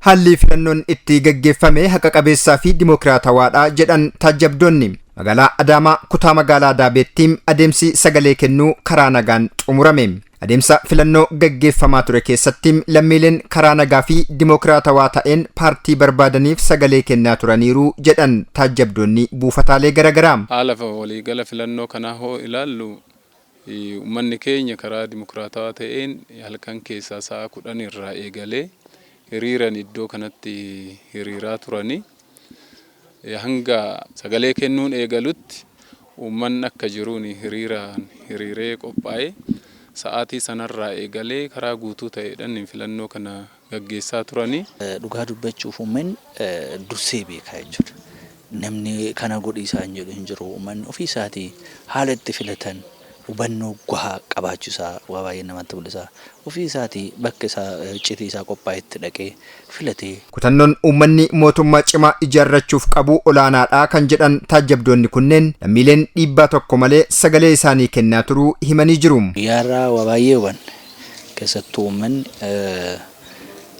Haalli filannoon itti gaggeeffame haqa qabeessaa fi dimokiraatawaadha jedhan taajjabdoonni. Magaalaa Adaamaa kutaa magaalaa Daabeetti adeemsi sagalee kennuu karaa nagaan xumurame. Adeemsa filannoo gaggeeffamaa ture keessatti lammiileen karaa nagaa fi dimokiraatawaa ta'een paartii barbaadaniif sagalee kennaa turaniiru jedhan taajjabdoonni buufataalee garaagaraa. Haala waliigala filannoo kanaa hoo ilaallu, uummanni keenya karaa dimokiraatawaa ta'een halkan keessaa sa'a 10 irraa eegalee hiriiran iddoo kanatti hiriiraa turanii hanga sagalee kennuun eegalutti uummanni akka jiruun hiriiraan hiriiree qophaa'ee sa'aatii sanarraa eegalee karaa guutuu ta'eedhaan filannoo kana gaggeessaa turanii. Dhugaa dubbachuuf, uummanni dursee beekaa jechuudha. Namni kana godhi isaan jedhu hin jiru. Uummanni ofii isaatii haala itti filatan hubannoo gahaa qabaachuu isaa waa baay'ee namatti mul'isa. Ofii isaatii bakka isaa iccitii isaa qophaa'etti dhaqee filatee. Kutannoon uummanni mootummaa cimaa ijaarrachuuf qabu olaanaadha kan jedhan taajjabdoonni kunneen, lammiileen dhiibbaa tokko malee sagalee isaanii kennaa turuu himanii jiru. Guyyaarraa waa baay'ee hubanne. Keessattuu uummanni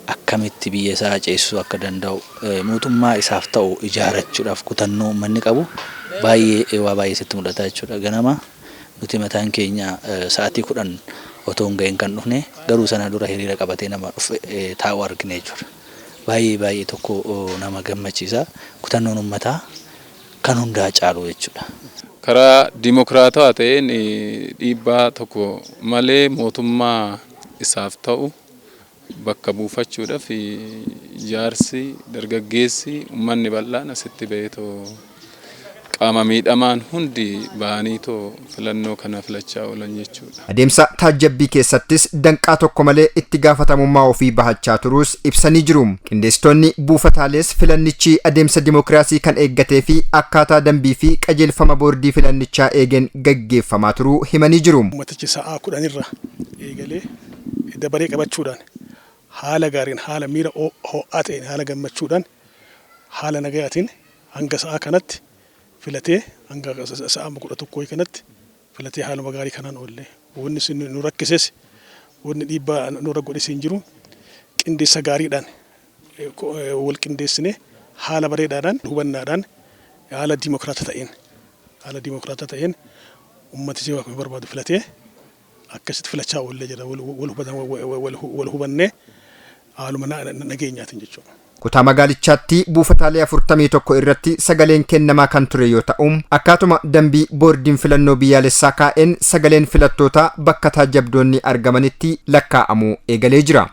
akkamitti biyya isaa ceesisuu akka danda'u, mootummaa isaaf ta'u ijaarrachuudhaaf kutannoo uummanni qabu baay'ee waa baay'ee sitti mul'ata jechuudha. Ganama nuti mataan keenya sa'aatii 10 otoo hin gahin kan dhufne, garuu sana dura hiriira qabatee nama dhufe taa'u argine jechuudha. Baay'ee baay'ee tokko nama gammachiisa. Kutannoon uummataa kan hundaa caalu jechuudha. Karaa dimokiraatawaa ta'een dhiibbaa tokko malee mootummaa isaaf ta'u bakka buufachuudhaaf jaarsi, dargaggeessi, uummanni bal'aan asitti baheetoo qaama miidhamaan hundi bahaniitoo filannoo kana filachaa oolan jechuudha. Adeemsa taajjabbii keessattis danqaa tokko malee itti gaafatamummaa ofii bahachaa turuus ibsanii jiru. Qindeessitoonni buufataalees filannichi adeemsa dimokiraasii kan eeggatee fi akkaataa dambii fi qajeelfama boordii filannichaa eegeen gaggeeffamaa turuu himanii jiru. Uummatichi sa'aa 10rra eegalee dabaree qabachuudhaan haala gaariin, haala miira ho'aa ta'een, haala gammachuudhaan, haala nagayaatiin hanga sa'aa kanatti filatee, hanga sa'a 11 kanatti filatee haaluma gaarii kanaan oolle. Wanni nu rakkises, wanni dhiibbaa nurra godhes hin jiru. Qindeessa gaariidhaan wal qindeessine, haala bareedaadhaan, hubannaadhaan, haala dimokiraata ta'een ummatichi barbaadu filatee akkasitti filachaa oollee jira. Wal hubannee haaluma nageenyaatiin jechuudha. Kutaa magaalichaatti buufataalee 41 irratti sagaleen kennamaa kan ture yoo ta'u, akkaatuma dambii boordiin filannoo biyyaalessaa kaa'een sagaleen filattootaa bakka taajjabdoonni argamanitti lakkaa'amuu eegalee jira.